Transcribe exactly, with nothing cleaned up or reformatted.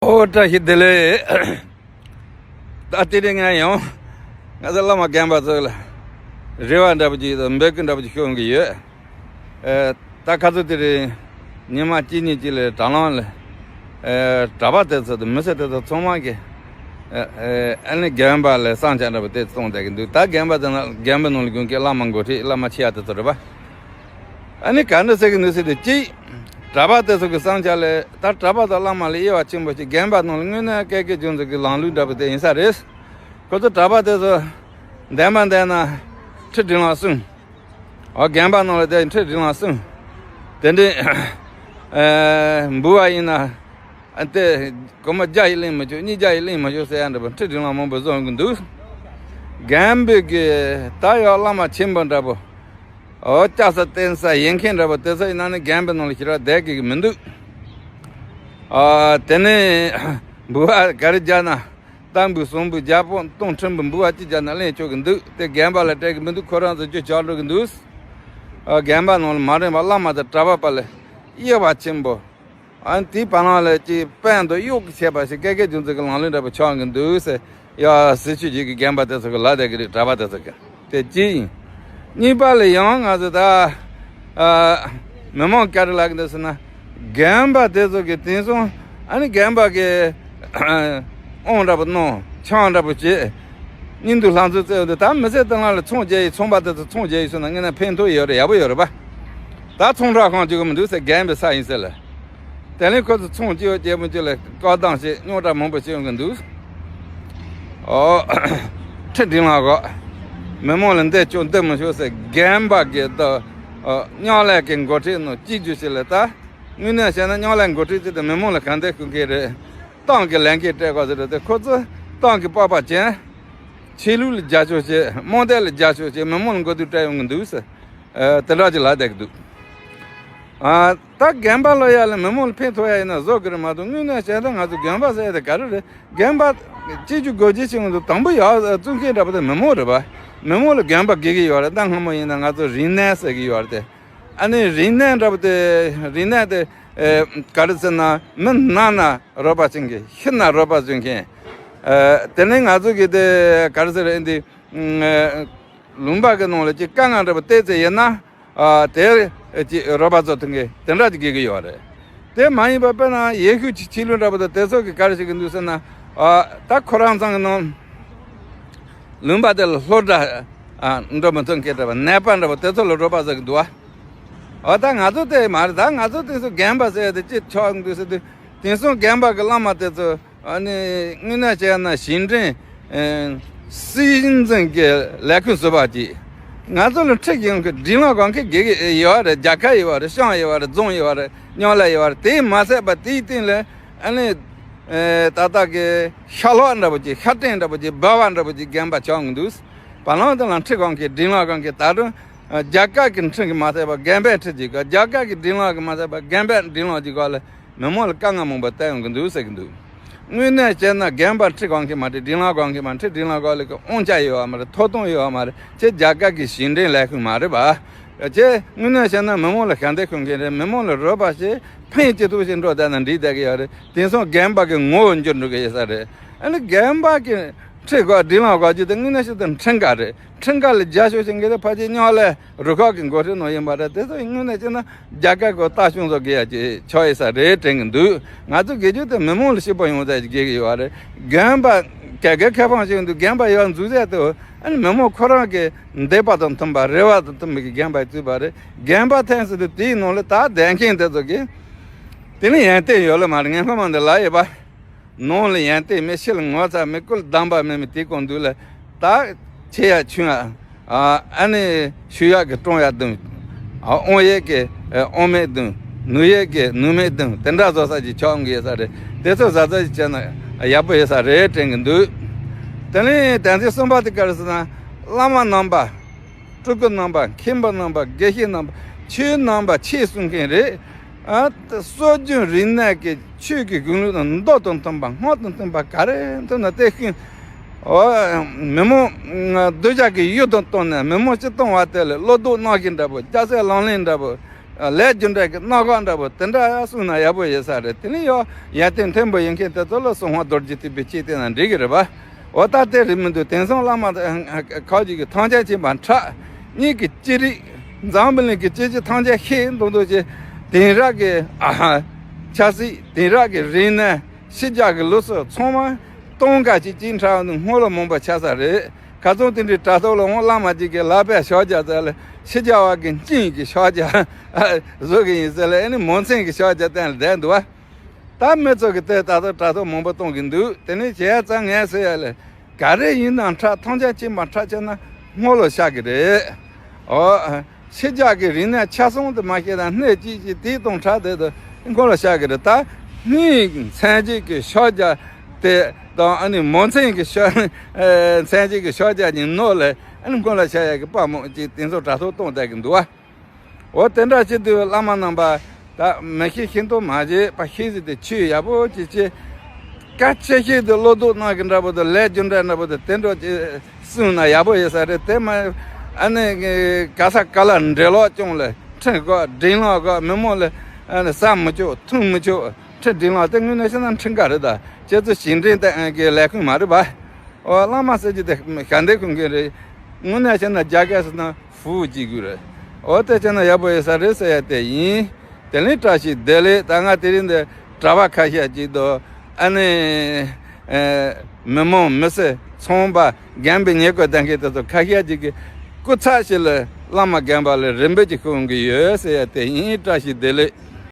ཨོ་བཀྲ་ཤིས་བདེ་ལེགས། ད་དེ་རིང་ང་ཡང་ང་ཚོ་བླ་མ་རྒན་པ་ཚོ་ལ་རེ་བ་འདྲ་པོ་ཅིག་དང་འབོད་སྐུལ་འདྲ་པོ་ཅིག་ཞུ་གི་ཡོད། ཨེ། ད་ཁ་ཚོ་དེ་རིང་ཉི་མ་གཅིག་གཉིས་ཅིག་ལ་དྲ་ལམ་ལ། ཨེ། གྲྭ་པ་དེ་ཚོ་དང་མི་སེར་དེ་ཚོ་ཚང་མ་གི། ཨེ། ཨེ། ཨ་ནི་རྒན་པ་ལ་བསམ་འཆར་འདྲ་པོ་དེ་གཏོང་བསྡད་ཀྱི་འདུག་ད་རྒན་པ་དེ་ན་རྒན་པའི་ནང་ལ་དགོན་གྱི་བླ་མ་འགོ་ཁྲིད་བླ་མ་ཆེ་ཡ་དེ་ཚོ་རེད་པ། ཨ་ནི་ག་འདྲ་ཟེར་གི་འདུག་ཟེར་དུས་གཅིག་གྲྭ་པ་དེ་ཚོ་གི་བསམ་འཆར་ལས་ད་གྲྭ་པ་དང་བླ་མ་ལ་དབྱེ་བ་ཆེན་པོ་ཞིག་རྒན་པ་ནང་ལ་དངོས་གནས་ཀྱི་སྐད་ཀྱི་རྒྱུ་མཚན་གྱི་ལམ་ལུགས་འདྲ་པོ་དེ་ཡིན་ས་རེད། ཁོ་ཚོ་གྲྭ་པ་དེ་ཚོ་འདན་མ་འདན་ན་ཁྲི་དྲིན་ལ་གསུངས། ཨོ་རྒན་པ་ནང་ལ་དེ་ཁྲི་དྲིན་ལ་གསུངས། དེ་འདྲའི་ཨེ་འབུལ་བ་ཡིན་ན་ཨ་དེ་སྒོར་མོ་བརྒྱ་ཡིས་ལེན་མི་ཆོག་གཉིས་བརྒྱ་ཡིས་ལེན་མི་ཆོག་ཟེར་ཡ་འདྲ་པོ་ཁྲི་དྲིན་ལ་མང་པོ་བཟོ་གི་འདུག་རྒན་པའི་གི་ད་ཡང་བླ་མ་ཆེན་པོ་འདྲ་པོ། ཨོ་ལྕགས་ས་བསྟན་ས་ཡན་མཁན་འདྲ་པོ་དེ་ཚོ་ཡིན་ན་ནི་རྒན་པའི་ནང་ལ་ཞེ་དྲག་བསྡད་དགོས་ཀྱི་མི་འདུག་ཨ་དེ་ནས་འབུལ་བ་ག་རེ་རྒྱག་ན་རྟ་འབུལ་ཟོང་འབུལ་རྒྱ་སྤོང་སྟོང་ཁྲི་འབུལ་འབུལ་བ་ཅི་རྒྱག་ན་ལེན་ཆོག་གི་འདུག་དེ་རྒན་པ་ལ་སྤྲད་ཀྱི་མི་འདུག་ཁོ་རང་ཚོ་རྒྱུ་ཆགས་འགྲོ་གི་འདུག་ཨ་རྒན་པ་ནང་ལ་མ་རེད་པ་བླ་མ་དང་གྲྭ་པ་བར་ལ་དབྱེ་བ་ཆེན་པོ། ཨ་ནི་དེའི་བར་ལ་ཅིག་དཔལ་དུ་གཡོག་གི་བྱས་པ་ཞིག་སྐད་སྐད་རྒྱུ་མཚན་གྱི་ལམ་ལུགས་འདྲ་པོ་ཆགས་ཀྱི་འདུག་ཟེར། ཡ་ཟེར་ཆོས་བརྒྱུད་ཀྱི་རྒན་པ་དེ་ཚོ་གི་ལ་དེ་གི་རེད་གྲྭ་པ་དེ་ཚོ་གི་དེ་གཅིག་ཡིན། གཉིས་པ་ལ་ཡང་ང་ཚོ་ད་ཨ་མི་མང་ག་རེ་ལབ་ཀྱི་འདུག་ཟེར་ན། རྒན་པ་དེ་ཚོ་གི་དེང་སང་ཨ་ནི་རྒན་པ་གི་དབང་འདྲ་པོ་གནང་ཆང་འདྲ་པོ་བྱེད། སྙིང་སྡུག་ལྷ་མཚོ་རྩེ་བ་འདི་ད་མི་ཚེ་དང་ལ་ལ་ཚོང་རྒྱག་ཡི་ཚོང་པ་དེ་ཚོ་ཚོང་རྒྱག་ཡི་སོང་ན་ངས་ན་ཕན་ཐོགས་ཡོད་རེད་ཡག་པོ་ཡོད་རེད་པ། ད་ཚོང་ར་ཁང་གཅིག་གི་མི་འདུག་ཟེར་རྒན་པའི་ས་ཡིན་ཟེར་ལ། དེ་ནས་ཁོ་ཚོ་ཚོང་སྐྱེལ་སྐྱེལ་མི་སྐྱེལ་ལ་བཀག་སྡོམ་བྱེད་རྙོག་དྲ་མང་པོ་བྱེད་ཡོང་གི་འདུག་ཨོ། ཁྲི་འབྲིང་ལ་གོ། མི་མང་ལ་འདི་ཆོག་འདི་མི་ཆོག་ཟེར་རྒན་པ་གི་ད། ཨོ། མཉམ་ལས་ཀྱི་འགོ་ཁྲིད་ནང་གཅིག་གྱུར་བྱེད་ལ་ད། དངོས་གནས་བཤད་ན་མཉམ་ལས་འགོ་ཁྲིད་ཅིག་དང་མི་མང་ལ་ག་འདྲ་ཞུ་མཁན་རེད། ཏང་གི་ལས་འགན་སྤྲད་དགོས་ཟེར་ཏེ་ཁོ་ཚོ་ཏང་གི་པགས་པ་ཅན། ཆོས་ལུགས་ལ་རྒྱབ་སྐྱོར་བྱེད་དམངས་དོན་ལ་རྒྱབ་སྐྱོར་བྱེད་མི་མང་ལ་མགོ་སྡུག་སྤྲད་ཡོང་གི་འདུག་ཟེར། ཨ། དེ་འདྲ་ཅིག་ལབ་བསྡད་ཀྱི་འདུག་ཨ། ད་རྒན་པ་ལོ་ཡ་ལ་མི་མང་ལ་ཕན་ཐོགས་ཡ་ཡིན་ན་བཟོ་གི་རེད་མ་གཏོགས་དངོས་གནས་བྱས་ན་ང་ཚོ་རྒན་པ་ཟེར་ཡ་དེ་ག་རེ་རེད། རྒན་པ་སྤྱི་སྤྱོད་སྒོ་འབྱེད་བྱེད་ཡོང་དུས་དང་པོ་ཡར་བཙུགས་མཁན་འདྲ་པོ་དེ་མི་མང་རེད་པ། མི་མང་ལ་རྒན་པ་དགོས་ཀྱི་ཡོད་རེད། ད་སྔ་མོ་ཡིན་ན་ང་ཚོ་རིག་གནས་ཟེར་གྱི་ཡོད་རེད་དེ། ཨ་ནི་རིག་གནས་འདྲ་པོ་དེ་རིག་གནས་དེ་ཨེ་ག་རེ་ཟེར་ན་མི་ནང་ན་རོལ་པ་བྱེད་མཁན་ཕྱི་ན་རོལ་པ་བྱེད་མཁན། ཨེ་དེ་ནས་ང་ཚོ་གི་དེ་ག་རེ་ཟེར་ཨེ་འདི་ཨེ་ལུང་པ་གི་ནང་ལ་ཅིག་དཀའ་ངལ་འདྲ་པོ་བལྟས་ཚེ་ཡིན་ན། ཨ་དེར་ཅིག་རོགས་པ་ཚོ་ཐུག་གི་དེ་འདྲ་ཅིག་དགོས་ཀྱི་ཡོད་རེད། དེ་མ་ཡིན་པ་དཔེར་ན་ཡེ་ཤུ་ཆོས་ལུགས་འདྲ་པོ་དང་དེ་ཚོ་གི་ག་རེ་བྱེད་ཀྱི་འདུག་ཟེར་ན། ཨ་ད་ཁོ་རང་ཚང་གི་ནང་ལུང་པ་དེ་ལ་སློབ་གྲྭ་ཨ་འགྲོ་མི་ཐུབ་མཁན་འདྲ་པོ་ནད་པ་འདྲ་པོ་དེ་ཚོ་ལ་རོགས་པ་ཟེར་གི་འདུག་ཨ། ཨ་ད་ང་ཚོ་དེ་མ་རེད། ད་ང་ཚོ་དེ་ཚོ་རྒན་པ་ཟེར་ཡ་དེ་ཅི་ཆགས་ཀྱི་འདུག་ཟེར་དུས་དེང་སང་རྒན་པ་གི་བླ་མ་དེ་ཚོ། ཨ་ནི་དངོས་གནས་བྱས་ན་ཞིང་བྲན་ཨེ་སྲིད་འཛིན་གྱི་ལས་ཁུངས་ཟུར་པ་ཅིག་ང་ཚོ་ལ་ཁྲིད་ཡོང་གི་སྒྲིག་ལམ་གང་གི་དགེ་གི་ཡོད་རེད། རྒྱལ་ཁབ་ཡོད་རེད། ཤང་ཡོད་རེད། རྫོང་ཡོད་རེད། མཉམ་ལས་ཡོད་རེད། དེ་མ་ཟད་པ་དེའི་སྟེང་ལ་ཨ་ནི་ཨེ་ད་ལྟ་གི་ཤ་ལོག་འདྲ་པོ་ཅིག་ཤ་སྟེང་འདྲ་པོ་ཅིག་སྦལ་པ་འདྲ་པོ་ཅིག་རྒན་པ་ཆགས་ཡོང་གི་འདུག་བར་ལམ་དེ་ལ་ཁྲིད་གང་གི་སྒྲིག་ལམ་གང་གི་ད་དུང་རྒྱལ་ཁབ་ཀྱི་ཁྲིད་ཀྱི་མ་ཟད་པ་རྒན་པའི་ཁྲིད་ཅིག་ག་རྒྱལ་ཁབ་ཀྱི་སྒྲིག་ལམ་གྱི་མ་ཟད་པ་རྒན་པའི་སྒྲིག་ལམ་ཅིག་ག་ལ། མི་མང་ལ་དཀའ་ངལ་མང་པོ་བསྟན་ཡོང་གི་འདུག་ཟེར་གི་འདུག་དངོས་གནས་བྱས་ན་རྒན་པ་ཁྲིད་གང་གི་མ་ཁྲིད། སྒྲིག་ལམ་གང་གི་མ་ཁྲིད། སྒྲིག་ལམ་གང་ལ་གི་དབང་ཆ་ཡོད་བ་མ་རེད། ཐོབ་ཐང་ཡོད་བ་མ་རེད། ཁྱེད་རྒྱལ་ཁབ་ཀྱི་ཞིང་བྲན་ལས་ཁུངས་མ་རེད་པ། ཁྱེད་དངོས་གནས་བྱས་ན་མི་མང་ལ་ཞབས་འདེགས་ཞུ་མཁན་རེད། མི་མང་ལ་རོགས་པ་བྱེད་ཕན་ཅི་ཐུབ་ཞིག་འགྲོ་བསྡད་ན་འགྲིག་བསྡད་ཀྱི་ཡོད་རེད། དེང་སང་རྒན་པ་གི་ངོ་བོ་འགྱུར་འགྲོ་གི་ཡོད་ས་རེད། ཨ་ནི་རྒན་པ་གི་ཁྲིད་དགོས་སྒྲིག་ལམ་དགོས་རྒྱུ་དེ་དངོས་གནས་ཤིག་ཏུ་ཁྲིམས་འགལ་རེད། ཁྲིམས་འགལ་ལ་རྒྱབ་སྐྱོར་བྱེད་མཁན་དེ་ཕལ་ཆེར་མཉམ་ལས་རུ་ཁག་གི་འགོ་ཁྲིད་ནང་ཡིན་པ་རེད། དེ་ཚོ་དངོས་གནས་བྱས་ན་རྒྱལ་ཁབ་ཀྱི་ལྟ་སྐྱོང་བཟོ་དགོས་ཡ་ཅིག་ཆགས་ཡོད་ས་རེད་དྲན་གྱི་འདུག་ང་ཚོ་དགེ་རྒྱུ་དེ་མི་མང་ལ་སྐྱིད་པོ་ཡོང་ས་ཅིག་དགོས་ཀྱི་ཡོད་རེད། རྒན་པ་ག་གེ་ཁེ་ཕང་ཞིག་འདུག་རྒན་པ་ཡར་འཛུགས་ས་དེ་ཨ་ནི་མི་མང་ཁོ་རང་གི་འདོད་པ་དང་མཐུན་པ་རེ་བ་དང་མཐུན་པའི་རྒན་པ་བཙུགས་པ་རེད། རྒན་པ་ཐོན་ཟེར་དུས་དེའི་ནང་ལ་ད་བསྡད་མཁན་དེ་ཚོ་གི་དེ་ནི་ཡོན་ཏན་ཡོད་ལ་མ་རེད། ངས་སྔོན་མ་འདི་ལབ་ཡོད་པ། ནང་ལ་ཡོན་ཏན་མེད། ཕྱི་ལ་ངོ་ཚ་མེད། སྐུ་ལ་གདམས་པ་མེད། མི་དེ་གང་འདུག་ལ་ད་ཆེ་ཡ་ཆུང་ཡ། ཨ་ནི་ཞུ་ཡག་གི་སྤྲང་ཡ་དང་། ཨ་དབང་ཡས་ཀྱི་དབང་མེད་དང་། ནུས་ཡས་ཀྱི་ནུས་མེད་དང་དེ་འདྲ་བཟོ་ས་ཅིག་ཆགས་འགྱོ་ས་རེད། དེ་ཚོ་གཟབ་གཟབ་ཅིག་བྱས་ན་ཡག་པོ་ཡོད་ས་རེད་དྲན་གྱི་འདུག་དེ་ནས་དོན་ཚན་གསུམ་པ་དེ་ག་རེ་ཟེར་ན། བླ་མ་རྣམ་པ། སྤྲུལ་སྐུ་རྣམ་པ། མཁན་པོ་རྣམ་པ། དགེ་བཤེས་རྣམ་པ། ཆོས་རྣམ་པ་ཆོས་གསུང་མཁན་རེད། ཨ་སྲོལ་རྒྱུན་རིག་གནས་ཀྱི་ཆོས་ཀྱི་གཞུང་ལུགས་དང་མདོ་དང་མཐུན་པ་སྔགས་དང་མཐུན་པ་ག་རེ་མཐུན་ན་དེ་ཤེས། ཨོ། མི་མང་གདུལ་བྱ་གི་ཡུལ་དུ་བཏང་ནས་མི་མང་སྤྱིར་བཏང་བ་དེ་ལ་བློ་ལྡོག་གནང་མཁན་འདྲ་པོ། སྐྱ་སེར་ལམ་ལྷན་འདྲ་པོ། ལས་རྒྱུ་འབྲས་ཀྱི་རྣམ་གཞག་འདྲ་པོ་དེ་འདྲ་གསུངས་ན་ཡག་པོ་ཡོད་ས་རེད། དེ་ནས་ཡང་ཡར་ཐོན་མཐོན་པོ་ཡོད་མཁན་དེ་ཚོ་ལ་གསང་བ་རྡོ་རྗེ་ཐེག་པའི་སྤྱི་དེ་ན་འགྲིག་གི་རེད་པ། འོ་ད་དེ་རེད་མི་འདུག་དེང་སང་བླ་མ་ཁ་ཅིག་གིས་ཐམས་ཅད་མཁྱེན་པ་ཁྲ་གཉིས་ཀྱི་ཅི་རིགས་འཛམ་བུ་གླིང་གི་སྐྱེ་མཆེད་ཐམས་ཅད་ཤེས་མདོག་མདོག་བྱས། དེང་རབས་ཀྱི་ཨ་ཆབ་སྲིད། དེང་རབས་ཀྱི་རིག་གནས། ཕྱི་རྒྱལ་གྱི་ལུགས་སྲོལ་ཚང་མ་སྟོང་ག་ཅིག་ཅིག་འཁྲབ་ནས་སྔོན་ལ་མང་པོ་ཆགས་ས་རེད། ཁ་སང་དེ་འདྲའི་དྲ་ཐོག་ལ་འོང་བླ་མ་ཅིག་གིས་ལག་པས་ཕྱག་རྒྱ་བཙལ་ལ་ཕྱི་རྒྱལ་བ་གི་སྙིང་གི་ཕྱག་རྒྱ་བཟོ་གི་ཡིན་ཟེར་ལ། ཨ་ནི་མོ་མཚན་གྱི་ཕྱག་རྒྱ་བསྟན་ལ་བསྡད་འདུག་བ། ད་མི་ཚོ་གིས་དེ་ད་ལྟ་དྲ་ཐོག་མང་པོ་གཏོང་གི་འདུག་དེ་ནས་བྱས་ཙང་ངས་ཟེར་ཡ་ལ། ག་རེ་ཡིན་ནའང་ཁྲ་ཐམས་ཅད་མཁྱེན་པ་ཁྲ་བྱས་ན་སྔོན་ལ་ཤར་གི་རེད། ཨོ། ཕྱི་རྒྱལ་གྱི་རིག་གནས་ཆ་ཚང་དུ་མ་ཤེས་དང་སྣེ་གཅིག་གཅིག་དེའི་སྟེང་ཁྲ་དེ་དུ་སྔོན་ལ་ཤར་གི་རེད། ད་སྙིང་མཚན་བརྗོད་ཀྱི་ཕྱག་རྒྱ་དེ་དང་། ཨ་ནི་མོ་མཚན་གྱི་ཕྱག་མཚན་བརྗོད་ཀྱི་ཕྱག་རྒྱ་གཉིས་ནང་ལ་ཨ་ནི་སྔོན་ལ་ཤར་ཡ་གི་དཔའ་མོ་ཅིག་དེ་ཚོ་དྲ་ཐོག་གཏོང་བསྡད་གི་འདུག་བ། འོ་དེ་འདྲ་བྱེད་དུས་བླ་མ་རྣམ་པ་ད་མི་ཤེས་ཤེས་མདོག་མ་བྱེད་པ། ཤེས་ཟིན་དེ་ཆོས་ཡག་པོ་ཅིག་བྱེད། སྐད་ཆ་བཤད་དུས་བློ་སྡོད་གནང་གི་འདྲ་པོ་དང་ལས་རྒྱུ་འབྲས་འདྲ་པོ་དང་དེ་འདྲ་ཅིག་གསུངས་ན་ཡག་པོ་ཡོད་ས་རེད། དེ་མ་ཨ་ནི་ག་ས་ག་ལ་འབྲེལ་ལོག་ཅུང་ལ་ཁྲིམས་དགོས། འབྲེལ་ལོག་དགོས། མི་མང་ལ་ཨ་ནི་ཟ་མི་ཆོག་འཐུང་མི་ཆོག་ཁྲིམས་འབྲེལ་ལོག་དེ་དངོས་གནས་བཤད་ན་ཁྲིམས་འགལ་རེད། ད་ཁྱེད་ཚོ་ཞིང་བྲན་དེ་ཨ་གི་ལས་ཁུངས་མ་རེད་པ། འོ་བླ་མ་ཟེར་རྒྱུ་དེ་ཞལ་འདེབས་ཁུར་མཁན་རེད། དངོས་གནས་བཤད་ན་རྒྱ་སྐད་ཟེར་ན་ཧྥུའུ་ཅིག་དགོས་རེད། འོ་དེ་བྱས་ན་ཡག་པོ་ཡོད་ས་རེད་ཟེར་ཡ་དེ་ཡིན། དེ་ནས་བཀྲ་ཤིས་བདེ་ལེགས། ད་ང་དེ་རིང་འདི་གྲྭ་པ་ཁ་ཤས་ཅིག་དང་ཨ་ནི་ཨེ་མི་མང་མི་སེར་ཚོང་པ་རྒན་པའི་ཉེ་འཁོར་ལྡན་མཁན་དེ་ཚོ་ཁ་ཤས་ཅིག་གིས་སྐུ་ཚབ་ཞིག་ལ་བླ་མ་རྒན་པ་ལ་རེ་འབོད་ཅིག་ཞུ་གི་ཡོད་ཟེར་ཡ་དེ་ཡིན། བཀྲ་ཤིས་བདེ་ལེགས།